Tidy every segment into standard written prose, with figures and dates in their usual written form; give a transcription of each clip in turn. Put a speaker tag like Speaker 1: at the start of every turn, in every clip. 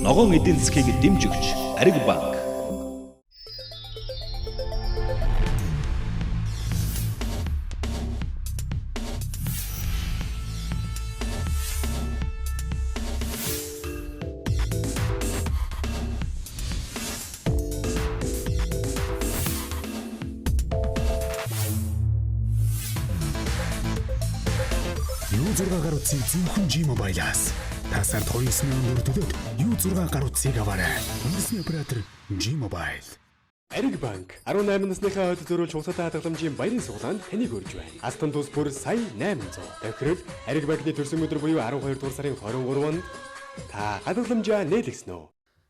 Speaker 1: Ногоон эдийн засгийг дэмжигч Ариг банк.
Speaker 2: U6 гар утсыг зөвхөн G-Mobile-аас. Та сард 29,000 төгрөг төлөөд U6 гар утсыг аваарай. Үндэсний оператор G-Mobile.
Speaker 3: Ариг банк 18 насныхаа хойд зөрүүлж хугацаатай хадгаламжийн баярын суглаанд таныг урьж байна. Алтан тус бүр сая 800. Тохирол Ариг банкны төрсөн өдөр буюу 12 дугаар сарын 23-нд та хадгаламжаа нээлгэсэн үү?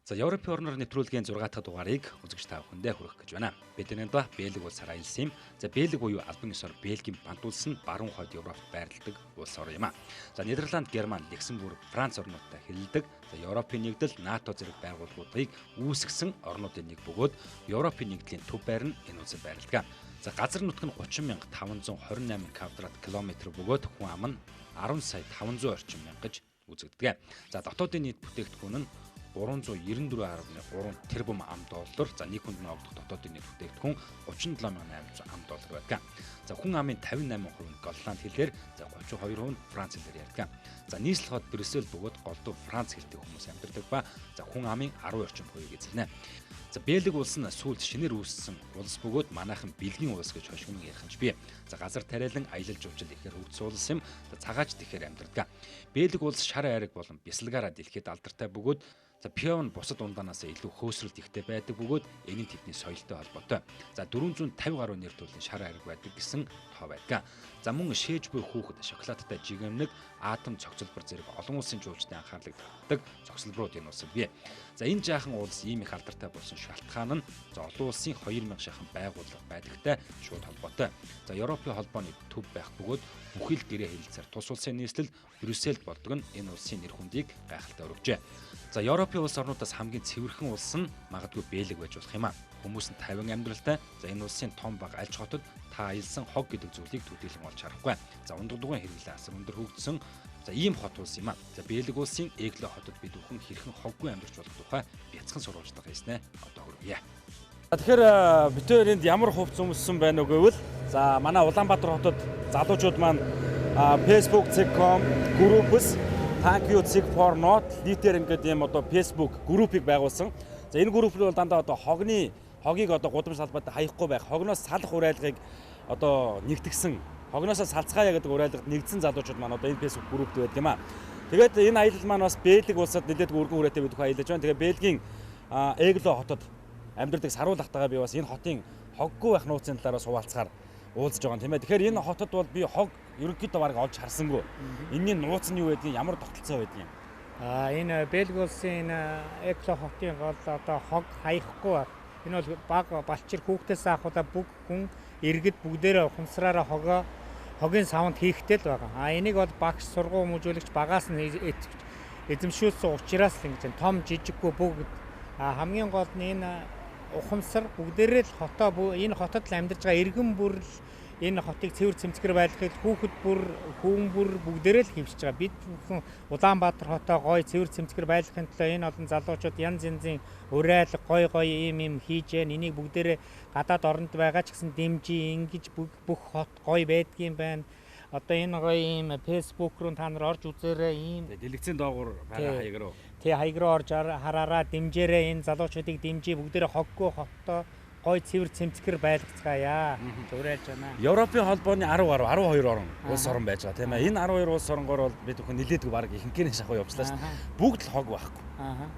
Speaker 4: За Европын орноор нэвтрүүлгийн 6 дахь дугаарыг үзэгч та бүхэндээ хүргэх гэж байна. Бидний доо Бельги улсаар аялсан юм. За Бельги буюу албан ёсоор Бельгийн банд улс нь баруун хойд Европт байрладаг улс орн юм а. За Нидерланд, Герман, Люксембург, Франц орнуудтай хэлэлдэг. За Европын нэгдэл, НАТО зэрэг байгууллагуудыг үүсгэсэн орнуудын нэг бөгөөд Европын нэгдлийн төв байр нь энэ улсад байрладаг. За газар нутг нь 30,528 квадрат километр бөгөөд хүн ам нь 10 сая 500 орчим мянга гэж үзэгддэг. За дотоодын нийт бүтээгдэхүүн нь 394.3 тэрбум ам доллар. За нэг хүнд ногдох дотоодын нийт бүтээгдэхүүн 37,800 ам доллар байдаг. За хүн амын 58% нь голланд хэлээр, за 32% нь франц хэлээр ярьдаг. За нийслэл хот Брюссел бөгөөд голдуу франц хэлтэй хүмүүс амьдардаг ба за хүн амын 10 орчим хувийг эзэлнэ. За Бельги улс нь сүүлд шинээр үүссэн улс бөгөөд манайхан Бельгийн улс гэж хошигнон ярих нь бий. За газар тариалан аялал жуулчлал ихээр хөгжсөн улс юм. За цагаач тэхээр амьдардаг. Бельги улс шар айраг болон бясалгаараа дэлхийд алдартай бөгөөд за пион бусад ундаанаас илүү хөөсрөлт ихтэй байдаг бөгөөд энэ нь тэдний соёлтой холбоотой. За 450 гаруй нэр төрлийн шар айраг байдаг гэсэн тоо байдаг. За мөн шээж буй хүүхэд, шоколадтай жигэмнэг, атом цогцолбор зэрэг олон улсын жуулчдын анхаарлыг татдаг цогцолборууд энэ улсад бий. За энэ жаахан улс ийм их алдартай болсон шалтгаан нь за олон улсын 2000 шахан байгууллага байдагтай шууд холбоотой. За Европын холбооны төв байх бөгөөд бүхий л гэрээ хэлэлцээр тус улсын нийслэл Брюссельд болдог нь энэ улсын нэр хүндийг гайхалтай өргөжээ. За Европын улс орнуудаас хамгийн цэвэрхэн улс нь магадгүй Бельги байж болох юм а. Хүмүүс нь 50 амьдралтай. За энэ улсын том бага альж хотод та аялсан хог гэдэг зүйлийг төдийлөн олж харахгүй. За ундагдуугийн хэрэглээ асар өндөр хөгжсөн. За ийм хот улс юм а. За Бельги улсын Эгло хотод бид бүхэн хэрхэн хоггүй амьдарч болох тухай бяцхан сурвалжлага хийснэ одоо хүргье.
Speaker 5: Тэгэхээр бид хоёр энд ямар хувц өмссөн байна уу гэвэл за манай Улаанбаатар хотод залуучууд маань facebook.com groups Thank you Zig for not литер ингээд ийм одоо Facebook группийг байгуулсан. За энэ групп нь бол дандаа одоо хогны хогийг одоо гудамж салбарт хаяхгүй байх, хогноос салах уриалгыг одоо нэгтгсэн, хогноосоо салцгаая гэдэг уриалгад нэгдсэн залуучууд маань одоо энэ Facebook группт байдаг юм а. Тэгээд энэ аялал маань бас Бельги улсад нэлээд өргөн хүрээтэй бид бүхэн аялаж байна. Тэгээд Бельгийн Эгло хотод амьдардаг саруул ахтайгаа би бас энэ хотын хоггүй байх нууцын талаараа суулцахаар уулзж байгаа юм тийм ээ. Тэгэхээр энэ хотод бол би хог ерөнхийдөө бараг олж харсангүй. Энэний нууц нь юу байдгийг, ямар тогтолцоо байдгийг.
Speaker 6: Энэ Бельги улсын энэ Эгло хотын гол одоо хог хаяхгүй байх. Энэ бол баг балчир хүүхдээс ахуулаад бүх хүн иргэд бүгдээрээ ухамсараараа хогоо хогийн савнд хийхтэй л байгаа. Энийг бол багш, сургууль хүмүүжүүлэгч багаас нь эзэмшүүлсэн учраас л ингэж том жижиггүй бүгд хамгийн гол нь энэ ухамсар бүгдээрээ л хотоо энэ хотод л амьдарч байгаа иргэн бүр л энэ хотыг цэвэр цэмцгэр байлгахыг хүүхэд бүр хүн бүр бүгдээрээ л хэмжиж байгаа. Бид бүхэн Улаанбаатар хотоо гоё цэвэр цэмцгэр байлгахын төлөө энэ олон залуучууд янз янзын уриалга гоё гоё ийм юм хийж гэн. Энийг бүгдээрээ гадаад оронд байгаа ч гэсэн дэмжиж ингэж бүх хот гоё байдгийн байна. Одоо энэ гоё ийм Facebook руу та нар орж үзээрэй ийм
Speaker 5: дэлгэцийн доогуур байгаа хаяг руу.
Speaker 6: Тий хаяг руу орж хараараа дэмжээрэй, энэ залуучуудыг дэмжиж бүгдээрээ хоггүй хотоо гой цэвэр цэмцгэр байлгацгаая. Уриалж байна.
Speaker 5: Европын холбооны 10 гаруй 12 орн улс орн байж байгаа тийм ээ. Энэ 12 улс оронгоор бол бид бүхэн нэлээдгүй бараг ихэнхийнх шахуу явчлаа шүү дээ. Бүгд л хог байхгүй.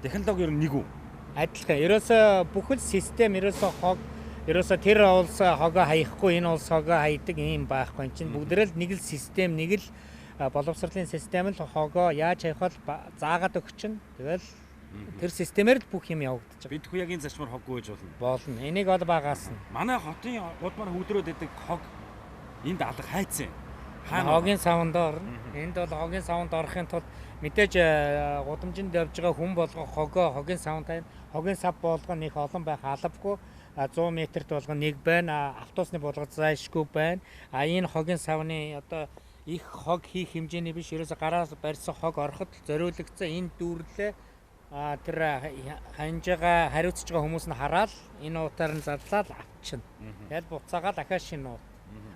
Speaker 5: Технологи ер нь нэг үү?
Speaker 6: Адилхан. Ерөөсөө бүхэл систем ерөөсөө хог ерөөсөө тэр улс хогоо хаяхгүй, энэ улс хогоо хаядаг юм байхгүй. Энд чинь бүгдээрээ л нэг л систем, нэг л боловсролын систем л хогоо яаж хаях бол заагаад өгч чинь. Тэгэл тэр системээр л бүх юм явагдаж байгаа.
Speaker 5: Бид хүн яг энэ зарчмаар хоггүй байж болно.
Speaker 6: Болно. Энийг бол багаас нь.
Speaker 5: Манай хотын гудмаар хөвдрөөд байдаг хог энд алга хайцсан.
Speaker 6: Хогийн савнд орно. Энд бол хогийн савнд орохын тулд мэдээж гудамжинд явж байгаа хүн болгон хогоо хогийн савнд хайна. Хогийн сав болгон их олон байх албагүй. 100 метрт болгон нэг байна. Автобусны буулгад зайлшгүй байна. Энэ хогийн савны одоо их хог хийх хэмжээний биш, ерөөсө гараас барьсан хог ороход зориулагдсан энэ дүүрлээ Тэр ханж байгаа, хариуцж байгаа хүмүүс нь хараад энэ уутаар нь задлаад авчна. Тэгэл буцаагаад дахиад шинэ уут.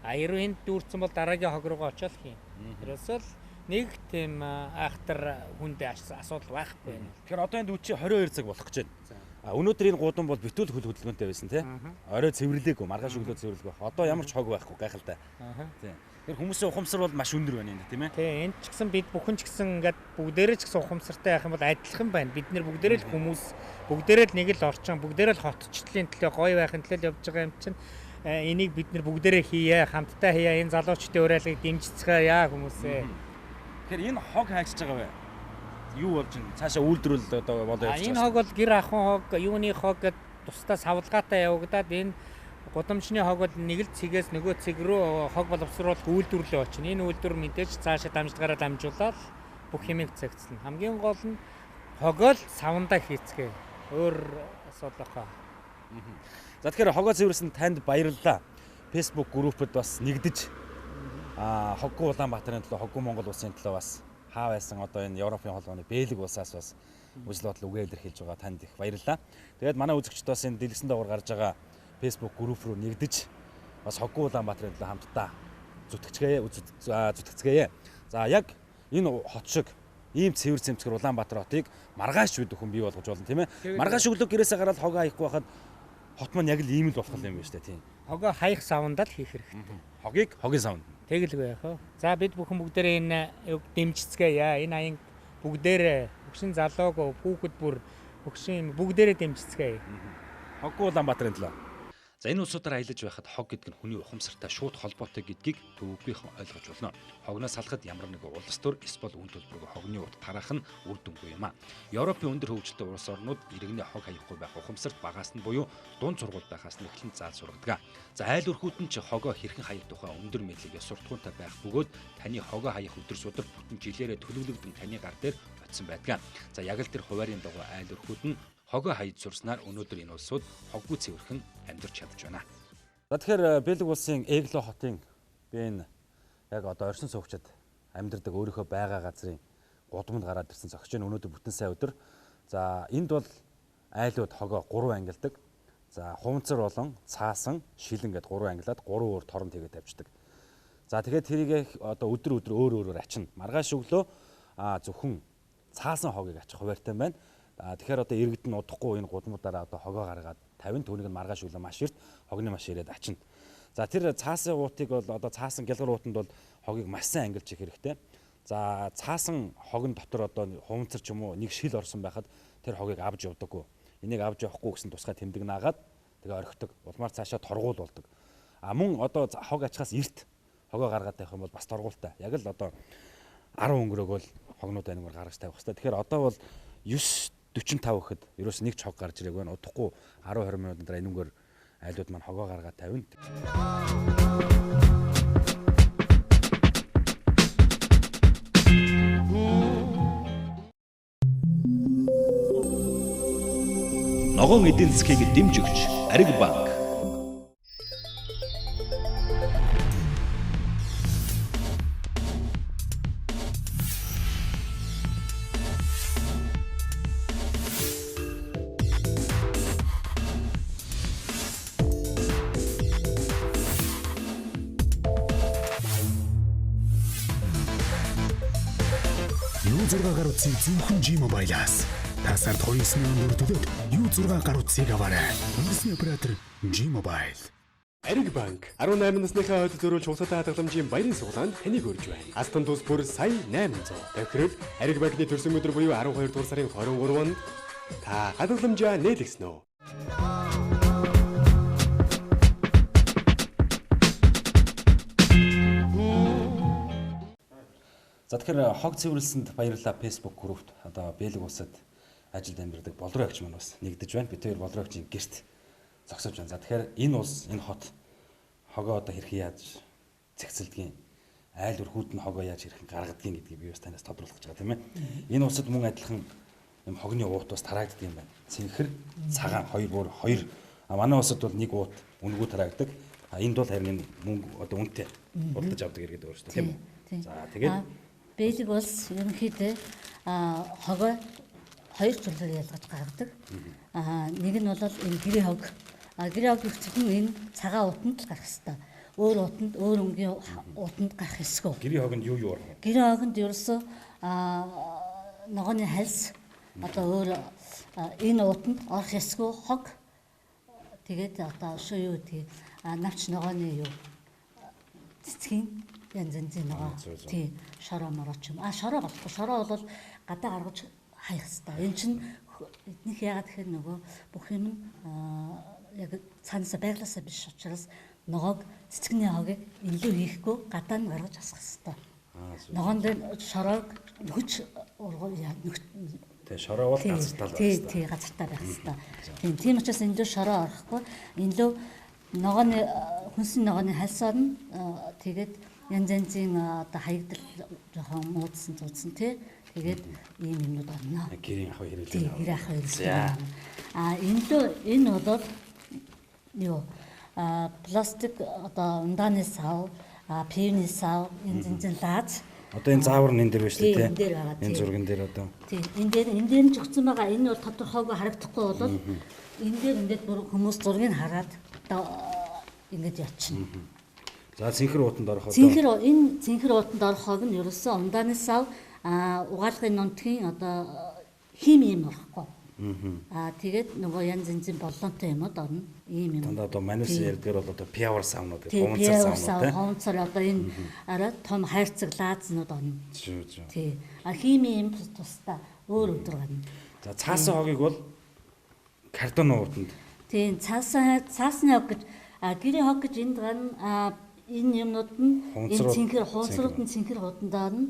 Speaker 6: А хэрвээ энд дүүрсэн бол дараагийн хог руугаа очиод хийн. Ерөөсөө л нэг тийм айхтар хүнд асуудал байхгүй байна.
Speaker 5: Тэгэхээр одоо энд үчи 22 цаг болох гэж байна. А өнөөдөр энэ гудам бол битүүл хөл хөдөлгөөнтэй байсан тий. Орой цэвэрлээгүй, маргааш өглөө цэвэрлэх байх. Одоо ямар ч хог байхгүй гайхалтай. Тий. Тэгэхээр хүмүүсийн ухамсар бол маш өндөр байна энд тийм ээ.
Speaker 6: Тий, энд ч гэсэн бид бүхэн ч гэсэн ингээд бүгдээрээ ч гэсэн ухамсартай байх юм бол адилхан байна. Бид нэр бүгдээрээ л хүмүүс, бүгдээрээ л нэг л орчин, бүгдээрээ л хотчлолын төлөө, гоё байхын төлөө явж байгаа юм чинь энийг бид нэр бүгдээрээ хийе, хамтдаа хийе, энэ залуучдын уриалгыг дэмжицгээе хүмүүсээ.
Speaker 5: Тэгэхээр энэ хог хайчж байгаа вэ? Юу болж байна? Цаашаа үйлдвэрлэл одоо болоо явж байгаа.
Speaker 6: Энэ хог бол гэр ахуйн хог, юуны хог гэд тусдаа савлгаатай явагдаад энэ гудамжны хог бол нэг л цэгээс нөгөө цэг рүү хог боловсруулах үйлдвэрлэл очно. Энэ үйлдвэр мэдээж цаашаа дамжлагаараа дамжуулаад бүх юмыг цэгцлэнэ. Хамгийн гол нь хогоо л савндаа хийцгээе. Өөр асуудал байхгүй.
Speaker 5: За тэгэхээр хогоо цэвэрлсэн танд баярлалаа. Facebook группэд бас нэгдэж хоггүй Улаанбаатарын төлөө, хоггүй Монгол улсын төлөө бас хаа байсан одоо энэ Европын холбооны Бэлэг улсаас бас үзэл бодол үгээ илэрхийлж байгаа танд их баярлалаа. Тэгээд манай үзэгчд бас энэ дэлгэсэн доогоор гарч байгаа Facebook групп руу нэгдэж бас хоггүй Улаанбаатарын төлөө хамтдаа зүтгэцгээе. За яг энэ хот шиг ийм цэвэр цэмцгэр Улаанбаатар хотыг маргааш бид бүхэн бий болгож болно тийм ээ. Маргааш өглөө гэрээсээ гараад хогоо хаяхгүй байхад хот маань яг л ийм л болох юм байна шүү дээ тийм.
Speaker 6: Хогоо хаях савндаа л хийх хэрэгтэй.
Speaker 5: Хогийг хогийн савнд.
Speaker 6: Тэгэлгүй яах вэ? За бид бүхэн бүгдээрээ энэ юг дэмжицгээе. Энэ аян бүгдээрээ хөгшин залууг хүүхэд бүр хөгшин бүгдээрээ дэмжицгээе.
Speaker 5: Хоггүй Улаанбаатарын төлөө.
Speaker 4: За энэ улсуудаар аялаж байхад хог гэдэг нь хүний ухамсартай шууд холбоотой гэдгийг төвөггүйхэн ойлгож болно. Хогноос салахад ямар нэгэн улс төр эсвэл үн төлбөргүй хогны ут тараах нь үр дүнгүй юм а. Европын өндөр хөгжилтэй улс орнууд иргэний хог хаяхгүй байх ухамсарт багаас нь буюу дунд сургууль байхаас нь эхлэн заал сургадаг. За айл өрхүүд нь ч хогоо хэрхэн хаях тухай өндөр мэдлэг ёс суртахуунтай байх бөгөөд таны хогоо хаях өдөр судар бүтэн жилээрээ төлөвлөгдөн таны гар дээр очсон байдаг. За яг л тэр хуваарийн дагуу айл өрхүүд нь хогоо хаяж сурснаар өнөөдөр энэ улсууд хоггүй цэвэрхэн амьдарч чадж байна.
Speaker 5: За тэгэхээр Бэлэг улсын Эгло хотын би энэ яг одоо оршин суугчид амьдардаг өөрийнхөө байгаа газрын гудамд гараад ирсэн зогсож байна. Өнөөдөр бүтэн сайн өдөр. За энд бол айлууд хогоо 3 ангилдаг. За хуванцар болон цаасан, шилэн гэд 3 ангилаад 3 өөр торонд хийгээд тавьчихдаг. За тэгээд тэрийг одоо өдөр өдөр өөр өөрөөр ачна. Маргааш өглөө зөвхөн цаасан хогийг ачих хуваартай байна. Тэгэхээр одоо иргэд нь удахгүй энэ гудмуудаараа одоо хогоо гаргаад тавина. Түүнийг нь маргааш өглөө маш эрт хогны маш ирээд ачна. За тэр цаасан уутыг бол одоо цаасан гялгар уутанд бол хогийг маш сайн ангилж их хэрэгтэй. За цаасан хогон дотор одоо хуванцар ч юм уу нэг шил орсон байхад тэр хогийг авч явдаггүй. Энийг авч явахгүй гэсэн тусгай тэмдэг наагаад тэгээ орхидог. Улмаар цаашаа торгуул болдог. А мөн одоо хог ачхаас эрт хогоо гаргаад тавих юм бол бас торгуултай. Яг л одоо 10 өнгөрөөгөө л хогнууд анигмар гаргаж тавих хэрэгтэй. Тэгэхээр одоо бол 9:45 гэхэд ерөөс нэг ч хог гарч ирээг байна. Удахгүй 10 20 минутын дараа энэнгээр айлууд маань хогоо гаргаад тавина.
Speaker 1: Ногоон эдийн засгийг дэмжигч Ариг банк.
Speaker 2: U6 гар утсыг зөвхөн G Mobile-аас. Та сард 29,000 төгрөг төлөөд U6 гар утсыг аваарай. Үндэсний оператор G Mobile.
Speaker 3: Ариг банк 18 насныхаа хойд зөрүүлж хугацаатай хадгаламжийн баярын суглаанд таныг урьж байна. Астан тус бүр сая 800. Тохирол Ариг банкны төрсөн өдөр буюу 12 дугаар сарын 23-нд та хадгаламжаа нээлгэсэн үү?
Speaker 5: За тэгэхээр хог цэвэрлсэнд баярлалаа Facebook группт одоо Бэлэг улсад ажилд амьдардаг болроо агч маань бас нэгдэж байна. Бид хоёр болроо агчийн гэрт зогсож байна. За тэгэхээр энэ улс, энэ хот хогоо одоо хэрхэн яаж цэгцэлдгийг, айл өрхүүд нь хогоо яаж хэрхэн гаргадгийг гэдгийг би бас танаас тодруулах гэж байгаа тийм ээ. Энэ улсад мөн адилхан юм хогны уут бас тараагддаг юм байна. Цэнхэр, цагаан хоёр бүр хоёр. А манай улсад бол нэг уут үнэгүй тараагддаг. А энд бол харин мөнгө одоо үнэтэй худалдаж авдаг иргэд өөр шүү дээ тийм үү. За тэгээд
Speaker 7: Бэлэг улс ерөнхийдөө хогоо хоёр зүйлээр ялгаж гаргадаг. Нэг нь бол энэ гэрээ хог. Гэрээ хог зөвхөн энэ цагаан уутанд л гарах хэвээр. Өөр уутанд, өөр өнгийн уутанд гарах ёсгүй.
Speaker 5: Гэрээ хогонд юу юу орох вэ?
Speaker 7: Гэрээ хогонд ерөөсөө ногооны хальс одоо өөр энэ уутанд орох ёсгүй хог. Тэгээд одоо шуу юу гэдэг навч ногооны юу цэцгийн янз янзын ногоо. Тий, шороо мороо ч юм. Шороо болохгүй. Шороо бол гадаа гаргаж хаях хэвээр. Энэ чинь эднийх яагаад гэхээр нөгөө бүх юм нь яг цаанаасаа байглаасаа биш учраас ногоог цэцгний хогийг илүү хийхгүй гадаа нь гаргаж асах хэвээр. Ногоон дээр шороог нөхөж ургуу нөх.
Speaker 5: Тий, шороо бол газартаа л байх хэвээр.
Speaker 7: Тий, газартаа байх хэвээр. Тийм учраас энэ лөө шороо орохгүй. Энэ лөө ногооны хүнсний ногооны хальс орно. Тэгээд янз янзын одоо хаягдал жоохон муудсан зуудсан тий. Тэгээд ийм юмнууд орно.
Speaker 5: Гэрийн ахуй хэрэглээ.
Speaker 7: Гэрийн ахуй хэрэглээ. Энэ лөө энэ бол юу пластик одоо ундааны сав, пивны сав, янз янзын лааз.
Speaker 5: Одоо энэ заавар нь энэ дээр байна шүү дээ тий. Энэ зурган дээр одоо.
Speaker 7: Тий. Энэ дээр нь ч өгсөн байгаа. Энэ бол тодорхойгүй харагдахгүй бол энэ дээр ингээд бүр хүмүүс зургийг хараад одоо ингэж ячна.
Speaker 5: За цэнхэр уутанд орох одоо.
Speaker 7: Цэнхэр энэ цэнхэр уутанд орох хог нь ерөөсөө ундааны сав, угаалгын нунтгийн одоо хими юм орохгүй. Тэгээд нөгөө янз янзын боллонтой юмуд орно. Ийм юм.
Speaker 5: Дандаа одоо манус ярьдгаар бол одоо пиавар савнууд гэх хумцар савнууд
Speaker 7: тий. Хумцар одоо энэ арай том хайрцаг лаазнууд орно.
Speaker 5: Зүү зүү.
Speaker 7: Тий. Хими юм тусдаа өөр өдөр гарна.
Speaker 5: За цаасан хогийг бол картон уутанд.
Speaker 7: Тий, цаасны хог гэж гэрийн хог гэж энд гарна. Энэ юмнууд нь энэ цэнхэр хууцрууд нь цэнхэр хууданд орно.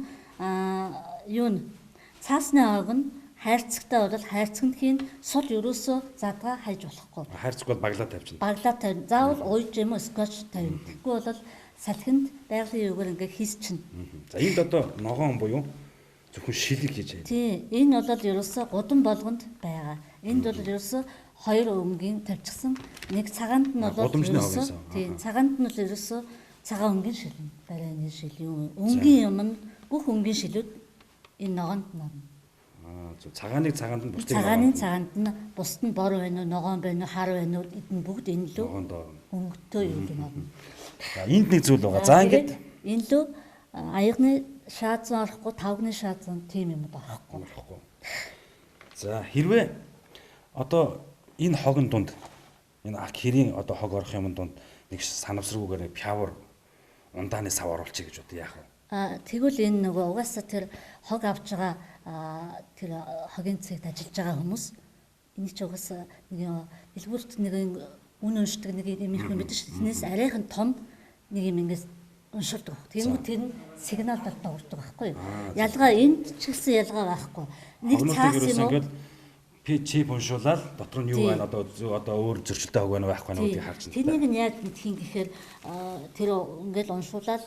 Speaker 7: Юу н цаасны хог нь хайрцагтай бол хайрцагнхийн сул ерөөсөө задгаа хайж болохгүй.
Speaker 5: Хайрцаг бол баглаа тавьчихна.
Speaker 7: Баглаа тавина. Заавал уйж юм уу скотч тавина. Тэгэхгүй бол салхинд байгалийн юугаар ингээ хийсчин.
Speaker 5: За энд одоо ногоон буюу зөвхөн шилэг хийж байна.
Speaker 7: Тий, энэ бол ерөөсөө гудам болгонд байгаа. Энд бол ерөөсөө хоёр өнгийн тавьчихсан. Нэг цагаанд нь бол ерөөсөө тий, цагаанд нь бол ерөөсөө цагаан өнгийн шилэн, барайны шил юм. Өнгийн юм нь бүх өнгийн шилүүд энэ ногоонд нь орно.
Speaker 5: Цагааныг цагаанд нь бусдыг
Speaker 7: цагааныг цагаанд нь бусд нь бор байна уу, ногоон байна уу, хар байна уу, эдэн бүгд энэ лөө өнгөтэй юм орно.
Speaker 5: За энд нэг зүйл байгаа. За ингээд
Speaker 7: энэ лөө аягны шаазан орохгүй, тавгны шаазан тийм юмуд орохгүй.
Speaker 5: За хэрвээ одоо энэ хогон дунд энэ хэрийн одоо хог орох юм дунд нэг санамсаргүйгээр пиавар ундааны сав оруулчих гэж бодъё яах вэ?
Speaker 7: Тэгвэл энэ нөгөө угаасаа тэр хог авч байгаа тэр хогийн цэгт ажиллаж байгаа хүмүүс энэ ч угаасаа нэг дэлгүүрт нэг үн уншдаг нэг юм их юм байдаг шүү. Тэрнээс арайхан том нэг юм ингээс уншуулдаг. Тэнгүү тэр нь сигнал болтоо урддаг байхгүй юу? Ялгаа энд ч гэсэн ялгаа байхгүй.
Speaker 5: Нэг цаас юм уу? Чип уншуулаад дотор нь юу байна одоо одоо өөр зөрчилтэй хог байна байхгүй гэдгийг харж байна.
Speaker 7: Тэрнийг нь яаж мэдэх юм гэхээр тэр ингээл уншуулаад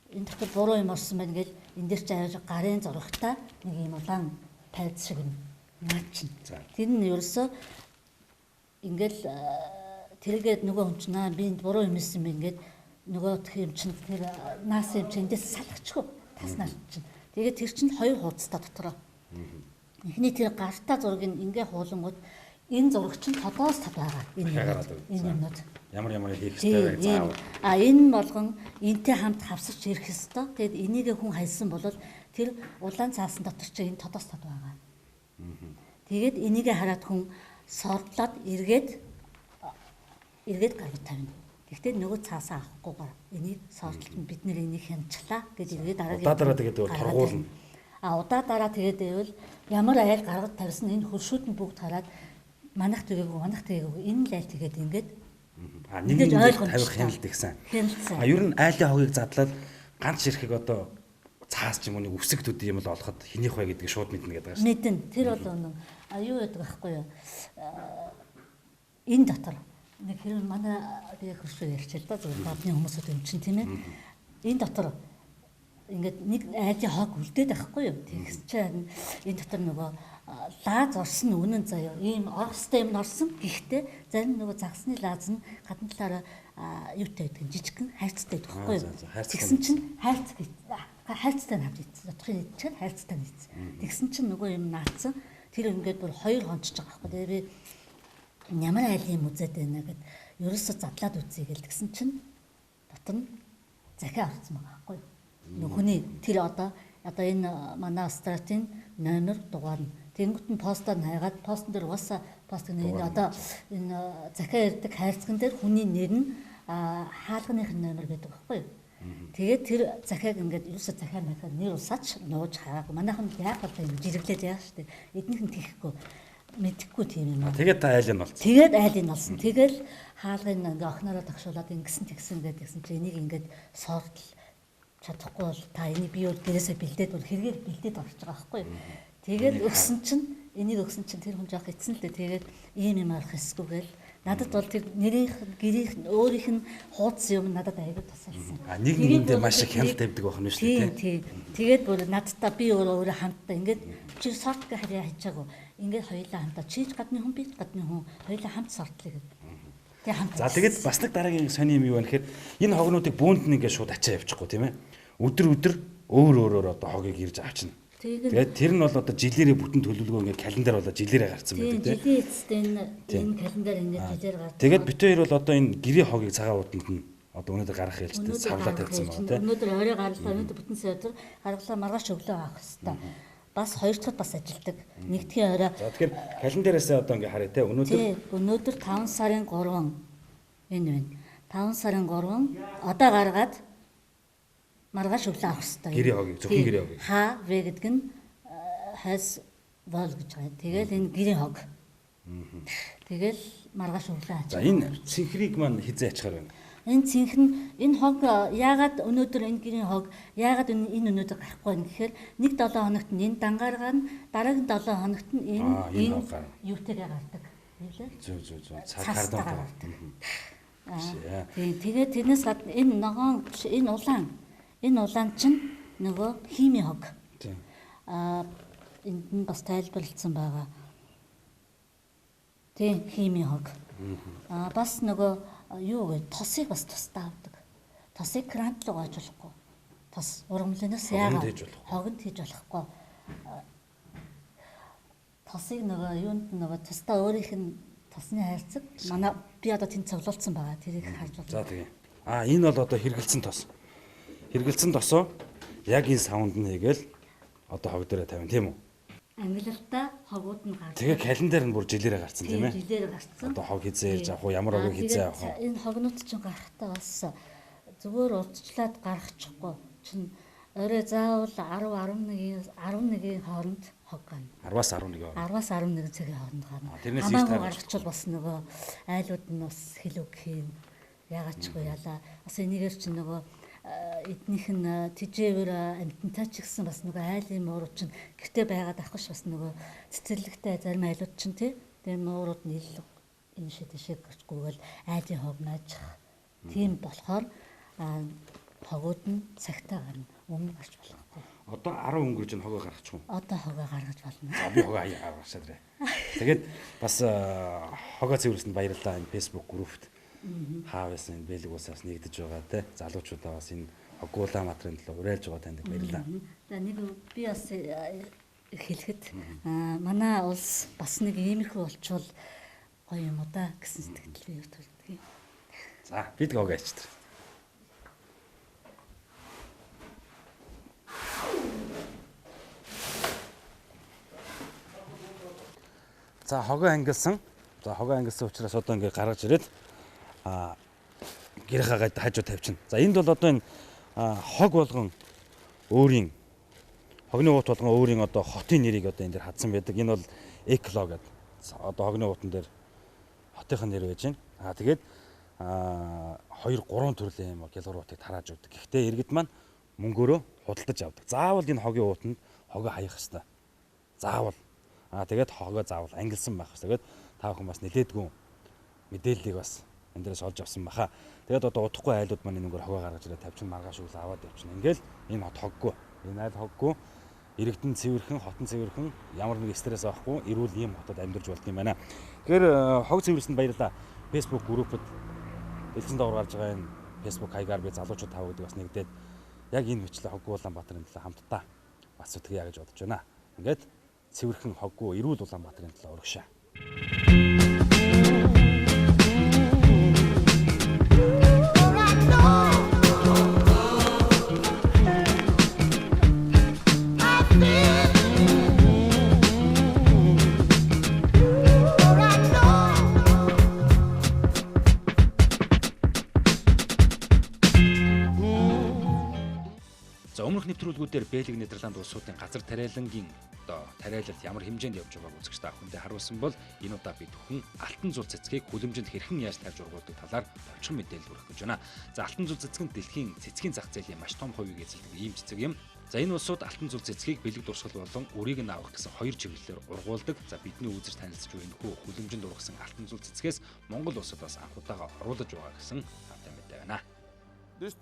Speaker 7: энэ дотор буруу юм орсон байна гэл энэ дээр чи аваад гарын зурагтай нэг юм улаан пайз шиг юм наачин. Тэр нь ерөөсөө ингээл тэргээд нөгөө хүн чинь би энд буруу юм хийсэн бэ ингээд нөгөө юм чинь тэр наасан юм чинь эндээс салгачихгүй таснаар чинь. Тэгээд тэр чинь хоёр хуудастай дотороо. Эхний тэр гартаа зургийг ингээ хуулангууд энэ зураг чинь тодоос тод байгаа. Энэ юмнууд.
Speaker 5: Ямар ямар хийх ёстой вэ заавал.
Speaker 7: Энэ болгон энтэй хамт хавсарч ирэх ёстой. Тэгээд энийгээ хүн хайсан бол тэр улаан цаасан дотор чинь энэ тодоос тод байгаа. Тэгээд энийгээ хараад хүн сордлоод эргээд гаргаж тавина. Гэхдээ нөгөө цаасаа авахгүйгээр энийг сордлолт нь бид нэр энийг хянчлаа гэж эргээд дараагийн
Speaker 5: удаа дараа тэгээд торгуулна.
Speaker 7: Удаа дараа тэгээд байвал ямар айл гаргаж тавьсан энэ хөршүүд нь бүгд хараад манах тэгээгүй манах тэгээгүй энэ л айл тэгээд ингээд
Speaker 5: нэг нэг тавих хяналт ихсэн. Ер нь айлын хогийг задлаад ганц ширхэг одоо цаас ч юм уу нэг үсэг төдий юм л олоход хэнийх вэ гэдгийг шууд мэднэ гэдэг байна шүү.
Speaker 7: Мэднэ. Тэр бол үнэн. Юу гэдэг байхгүй юу? Энэ дотор нэг хэрэг манай би хөршөө ярьчихлаа л да зөвхөн одны хүмүүсүүд юм чинь тийм ээ. Энэ дотор ингээд нэг айлын хог үлдээд байхгүй юу? Тэгс чинь энэ дотор нөгөө лааз орсон үнэн заяа. Ийм орох ёстой юм орсон. Гэхдээ зарим нөгөө загсны лааз нь гадна талаараа юутай байдаг жижигхэн хайрцтай байдаг байхгүй юу? Тэгсэн чинь хайрцаг хайрцтай нь авч ийдсэн. Утгын идчихэл хайрцтай нь ийдсэн. Тэгсэн чинь нөгөө юм наацсан. Тэр ингээд бүр 2 хончж байгаа байхгүй. Тэгээ би ямар айлын юм үзээд байна гэд ерөөсө задлаад үзье гэл тэгсэн чинь дотор нь захиа авсан байгаа байхгүй. Нөхөний тэр одоо энэ манай Австратын номер дугаар нь тэнгуут нь постоо хайгаад постн дээр угаасаа пост гэнэ энэ одоо энэ захиа ирдэг хайрцаган дээр хүний нэр нь хаалганых номер гэдэг байхгүй юу. Тэгээд тэр захиаг ингээд юусаа захиа махаа нэр усаач нууж хараагүй. Манайхан яах вэ юм жиргэлээд яах штэ. Эднийх нь тэхгүй мэдэхгүй тийм юм аа.
Speaker 5: Тэгээд та айлын болсон.
Speaker 7: Тэгээд айлын болсон. Тэгэл хаалгын ингээ охиноороо тогшуулад ингэсэн тэгсэн гэдэг гэсэн чи энийг ингээд сортл чадахгүй бол та энийг би бол гэрээсээ бэлдээд бол хэрэгээр бэлдээд орж байгаа байхгүй юу. Тэгээд өгсөн чинь энийг өгсөн чинь тэр хүн жоох эцэн л дээ. Тэгээд ийм юм арах эсгүй гээл надад бол тэр нэрийнх гэрийнх өөрийнх нь хуудас юм надад аягүй тусалсан.
Speaker 5: А нэг нэгэндээ маш их хяналт тавьдаг байх нь шүү дээ.
Speaker 7: Тийм. Тэгээд бүр надтай би өөрөө хамтдаа ингээд чи сорт гэх харьяа хийчаагүй. Ингээд хоёулаа хамтаа чийж гадны хүн би гадны хүн хоёулаа хамт сортлоо гэдэг. Тэгээ хамт.
Speaker 5: За тэгээд бас нэг дараагийн сони юм юу вэ гэхээр энэ хогнуудыг бүүнд нь ингээд шууд ачаа явчихгүй тийм ээ. Өдөр өдөр өөр өөрөөр одоо хогийг ирж авчна. Тэгээд тэр нь бол одоо жилээрээ бүтэн төлөвлөгөө ингээд календар болоо жилээрээ гарцсан байдаг
Speaker 7: тийм. Жилийн эцэст энэ календар ингээд жилээр гардаг.
Speaker 5: Тэгээд бит хоёр бол одоо энэ гэрээ хогийг цагаан ууданд нь одоо өнөөдөр гаргах ялжтай савлаа тавьсан байгаа тийм.
Speaker 7: Өнөөдөр орой гарлаа, өнөөдөр бүтэн сайн өдөр гаргалаа маргааш өглөө авах хэвээр. Бас хоёр дахьд бас ажилдаг. Нэгдгийн орой.
Speaker 5: За тэгэхээр календараасаа одоо ингээд харъя те.
Speaker 7: Өнөөдөр 5 сарын 3 энэ байна. 5 сарын 3 одоо гаргаад маргааш өглөө авах хэрэгтэй.
Speaker 5: Гэрээ хогийг, зөвхөн гэрээ хогийг.
Speaker 7: Х В гэдэг нь хайс вол гэж байгаа. Тэгэл энэ гэрээ хог. Тэгэл маргааш өглөө ач.
Speaker 5: За энэ цэнхрийг маань хизээ ачаар байна.
Speaker 7: Энэ цэнхэр нь энэ хог яагаад өнөөдөр энэ гэрээ хог яагаад энэ өнөөдөр гарахгүй юм гэхээр нэг 7 хоногт нь энэ дангаар гарна, дараагийн 7 хоногт нь энэ юутэйгээ гардаг.
Speaker 5: Зөв зөв зөв. Цаг хардам гардаг.
Speaker 7: Тийм. Тэгээд тэрнээс гадна энэ ногоон энэ улаан. Энэ улаан чинь нөгөө химийн хог.
Speaker 5: Тийм.
Speaker 7: Энд нь бас тайлбарлагдсан байгаа. Тийм, химийн хог. Бас нөгөө юу вэ? Тосыг бас тусдаа авдаг. Тосыг крант руу гоож болохгүй. Тос ургамлынаас яагаад хогонд хийж болохгүй. Тосыг нөгөө юунд нөгөө тусдаа өөрийнх нь тосны хайрцаг манай би одоо тэнд цуглуулсан байгаа. Тэрийг харж байна.
Speaker 5: За тэгээ. Энэ бол одоо хэрэгэлсэн тос. Хэрэгэлсэн тосоо яг энэ савнд нь хийгээл одоо хог дээрээ тавина тийм үү?
Speaker 7: Ангилалтаа хогууд нь гардаг.
Speaker 5: Тэгээ календар нь бүр жилээрээ гарцсан тийм ээ?
Speaker 7: Жилээрээ гарцсан.
Speaker 5: Одоо хог хизээ ирж авах уу, ямар хогийг хизээ авах уу?
Speaker 7: Энэ хогнууд чинь гарахтаа бас зүгээр урдчлаад гаргачихгүй. Чин орой заавал 10 11-ийн хооронд хог гарна.
Speaker 5: 10-аас 11-ийн хооронд.
Speaker 7: 10-аас 11 цагийн хооронд гарна.
Speaker 5: Тэрнээс ийш
Speaker 7: гаргачихвал бас нөгөө айлууд нь бас хэлүүг хийн. Яагаад ч ялаа. Бас энийгээр чинь нөгөө эднийх нь тэжээвэр амтантай ч гэсэн бас нөгөө айлын муурууд чинь гэрте байгаад авах ш бас нөгөө цэцэрлэгтэй зарим айлууд чинь тий тэр муурууд нь ил энэ шиг тийшээ гарчгүйгээл айлын хог наажих. Тийм болохоор хогууд нь цагтаа гарна. Өмнө гарч болохгүй.
Speaker 5: Одоо 10 өнгөрж нь хогоо гаргачих уу?
Speaker 7: Одоо хогоо гаргаж болно.
Speaker 5: За би хогоо хаяа гаргашаад ирээ. Тэгээд бас хогоо цэвэрлсэнд баярлалаа энэ Facebook группт. Хаа байсан энэ Бэлэг улсаас нэгдэж байгаа те залуучуудаа бас энэ Хоггүй Улаанбаатарын төлөө уриалж байгаа танд баярлалаа.
Speaker 7: За нэг би бас хэлэхэд манай улс бас нэг иймэрхүү болчвол гоё юм уу да гэсэн сэтгэл би төрдөг.
Speaker 5: За бид гог ачтар. За хогоо ангилсан. За хогоо ангилсан учраас одоо ингээ гаргаж ирээд гэрийнхаа хажуу тавьчихна. За энд бол одоо энэ хог болгон өөрийн хогны уут болгон өөрийн одоо хотын нэрийг одоо энэ дээр хадсан байдаг. Энэ бол Экло гэдэг. Одоо хогны уутан дээр хотынх нь нэр байж байна. Аа тэгээд 2 3 төрлийн юм гялгар уутыг тарааж өгдөг. Гэхдээ иргэд маань мөнгөөрөө худалдаж авдаг. Заавал энэ хогийн уутанд хогоо хаях ёстой. Заавал. Аа тэгээд хогоо заавал ангилсан байх ёстой. Тэгээд та бүхэн бас нэлээдгүй мэдээллийг бас энэ дээрээс олж авсан баха. Тэгээд одоо удахгүй айлууд маань энэгээр хогоо гаргаж ирээ тавьчин маргааш үл аваад явчихна. Ингээл энэ хот хоггүй. Энэ айл хоггүй. Иргэдэн цэвэрхэн, хотон цэвэрхэн, ямар нэг стресс авахгүй, эрүүл ийм хотод амьдарч болд юм байна. Тэгэхээр хог цэвэрлсэнд баярлалаа. Facebook группэд дэлгэцэн доогоор гарч байгаа энэ Facebook хаягаар би залуучууд тав гэдэг бас нэгдээд яг энэ мэтлээ Хоггүй Улаанбаатарын төлөө хамтдаа бас зүтгэе гэж бодож байна. Ингээд цэвэрхэн хоггүй эрүүл Улаанбаатарын төлөө урагшаа.
Speaker 4: За өмнөх нэвтрүүлгүүдээр Бельги, Нидерланд улсуудын газар тариалангийн одоо тариалалт ямар хэмжээнд явж байгааг үзэгч та бүхэндээ харуулсан бол энэ удаа бид бүхэн алтан зул цэцгийг хүлэмжинд хэрхэн яаж тавьж ургуулдаг талаар товчхон мэдээлэл хүргэх гэж байна. За алтан зул цэцэг нь дэлхийн цэцгийн зах зээлийн маш том хувийг эзэлдэг ийм цэцэг юм. За энэ улсууд алтан зул цэцгийг бэлэг дурсгал болон үрийг нь авах гэсэн хоёр чиглэлээр ургуулдаг. За бидний үзэж танилцж буй энэхүү хүлэмжинд ургасан алтан зул цэцгээс Монгол улсад бас анх удаага оруулаж байгаа гэсэн тавтай мэдээ байна. Энэ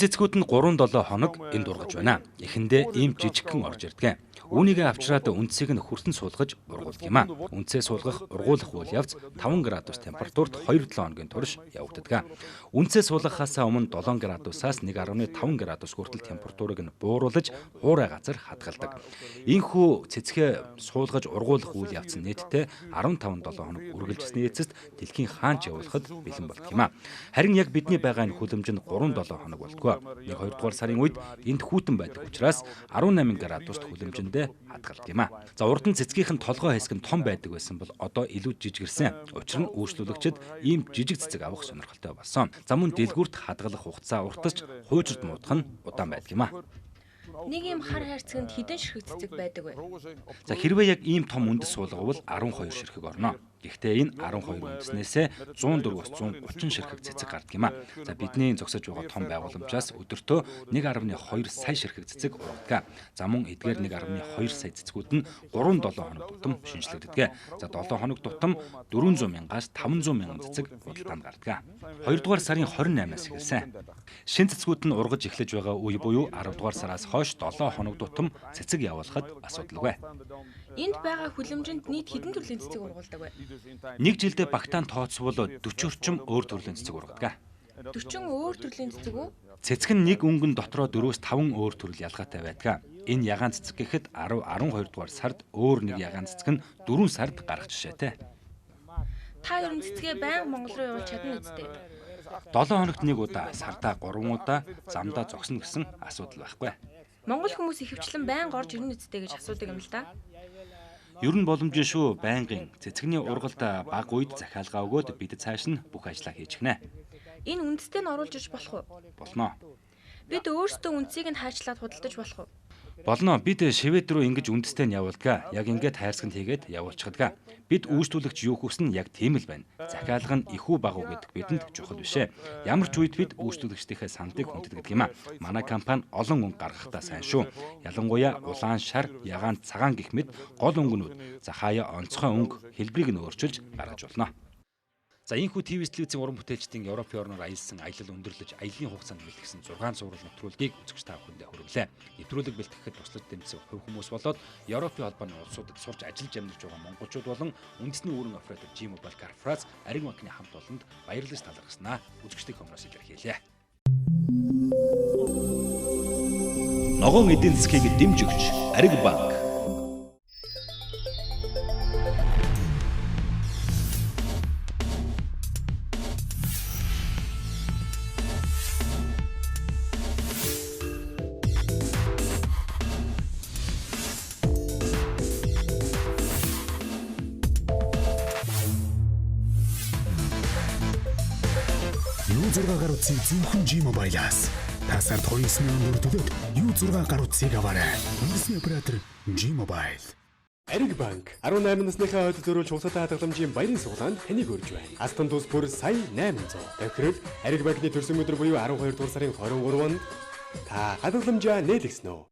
Speaker 4: цэцгүүд нь 3-7 хоног энд ургаж байна. Эхэндээ ийм жижигхэн орж ирдэг. Үүнийгээ авчраад үндсийг нь хүртэн суулгаж ургуулдаг юм а. Үндсээ суулгах, ургуулах үйл явц 5 градус температурт 2-7 хоногийн турш явагддаг. Үндсээ суулгахаасаа өмнө 7 градусаас 1.5 градус хүртэл температурыг нь бууруулж хуурай газар хадгалдаг. Ийхүү цэцгээ суулгаж ургуулах үйл явц нь нийтдээ 15-7 хоног үргэлжилсний эцэст дэлхийн хаанч явуулахад бэлэн болдог юм а. Харин яг бидний байгаа энэ хүлэмж нь 3-7 хоног болдгоо. 1-2 дугаар сарын үед энд хүйтэн байдаг учраас 18 градуст хүлэмжиндээ хадгалдаг юм а. За урд нь цэцгийнх нь толгой хэсэг нь том байдаг байсан бол одоо илүү жижигэрсэн. Учир нь үйлчлүүлэгчид ийм жижиг цэцэг авах сонирхолтой болсон. За мөн дэлгүүрт хадгалах хугацаа уртасч хуучирд муудах нь удаан байдаг юм а.
Speaker 8: Нэг ийм хар хайрцагт хэдэн ширхэг цэцэг байдаг вэ?
Speaker 4: За хэрвээ яг ийм том үндэс суулгавал 12 ширхэг орно. Гэхдээ энэ 12 үндэснээсээ 104-өөс 130 ширхэг цэцэг гардаг юм а. За бидний зогсож байгаа том байгууламжаас өдөртөө 1.2 сая ширхэг цэцэг ургадаг. За мөн эдгээр 1.2 сая цэцгүүд нь 3-7 хоног тутам шинжлэгддэг. За 7 хоног тутам 400 мянгаас 500 мянган цэцэг худалдаанд гардаг. 2 дугаар сарын 28-наас эхэлсэн. Шин цэцгүүд нь ургаж эхлэж байгаа үе буюу 10 дугаар сараас хойш 7 хоног тутам цэцэг явуулахад асуудалгүй.
Speaker 8: Энд байгаа хүлэмжинд нийт хэдэн төрлийн цэцэг ургуулдаг вэ?
Speaker 4: Нэг жилдээ багтаан тооцвол 40 орчим өөр төрлийн цэцэг ургадаг.
Speaker 8: 40 өөр төрлийн цэцэг үү?
Speaker 4: Цэцэг нь нэг өнгөн дотроо 4-5 өөр төрөл ялгаатай байдаг. Энэ ягаан цэцэг гэхэд 10, 12 дугаар сард өөр нэг ягаан цэцэг нь 4 сард гарах жишээтэй.
Speaker 8: Та ер нь цэцгээ байнга Монгол руу явуулж чадна үсттэй.
Speaker 4: 7 хоногт нэг удаа, сардаа 3 удаа замдаа зогсно гэсэн асуудал байхгүй.
Speaker 8: Монгол хүмүүс ихэвчлэн байнга орж ирнэ үсттэй гэж асуудаг юм л да.
Speaker 4: Ер нь боломжийн шүү. Байнгын цэцэгний ургалд баг үед захиалгаа өгөөд бид цааш нь бүх ажлаа хийчихнэ.
Speaker 8: Энэ үндстэй нь оруулж иж болох уу?
Speaker 4: Болно.
Speaker 8: Бид өөрсдөө үндсийг нь хайчлаад худалдаж болох уу?
Speaker 4: Болно. Бид Швед рүү ингэж үндэстэй нь явуулдаг. Яг ингээд хайрцагт хийгээд явуулчихдаг. Бид үйлчлүүлэгч юу хүснэ яг тийм л байна. Захиалга нь их үү бага уу гэдэг бидэнд чухал биш ээ. Ямар ч үед бид үйлчлүүлэгчдийнхээ саналыг хүндэтгдэг юм а. Манай компани олон өнгө гаргахдаа сайн шүү. Ялангуяа улаан шар, ягаан, цагаан гэх мэт гол өнгөнүүд за хаяа онцгой өнгө хэлбэрийг нь өөрчилж гаргаж болно. За ийхүү ТВ телевизийн уран бүтээлчдийн Европын орноор аялсан аялал өндөрлөж аяллаа хугацаанд бэлтгэсэн 6 цуврал нэвтрүүлгийг үзэгч та бүхэндээ хүргэлээ. Нэвтрүүлэг бэлтгэхэд туслаж дэмжсэн хувь хүмүүс болоод Европын холбооны улсуудад сурч ажиллаж амьдарч байгаа монголчууд болон үндэсний үүрэн оператор G-Mobile Корпорац Ариг банкны хамт олонд баярлаж талархснаа үзэгчдийн өмнөөс илэрхийлээ.
Speaker 1: Ногоон эдийн засгийг дэмжигч Ариг банк.
Speaker 2: U6 гаруй зөвхөн G-Mobile-аас та сард 29,000 төлөөд U6 гаруйцыг аваарай. Үндэсний оператор G-Mobile.
Speaker 3: Ариг банк 18 насныхаа хойд зөрүүлж хугацаатай хадгаламжийн баярын суглаанд таныг урьж байна. Астан тус бүр сая 800. Тохирол Ариг банкны төрсөн өдөр буюу 12 дугаар сарын 23-нд та хадгаламжаа нээлгэсэн үү?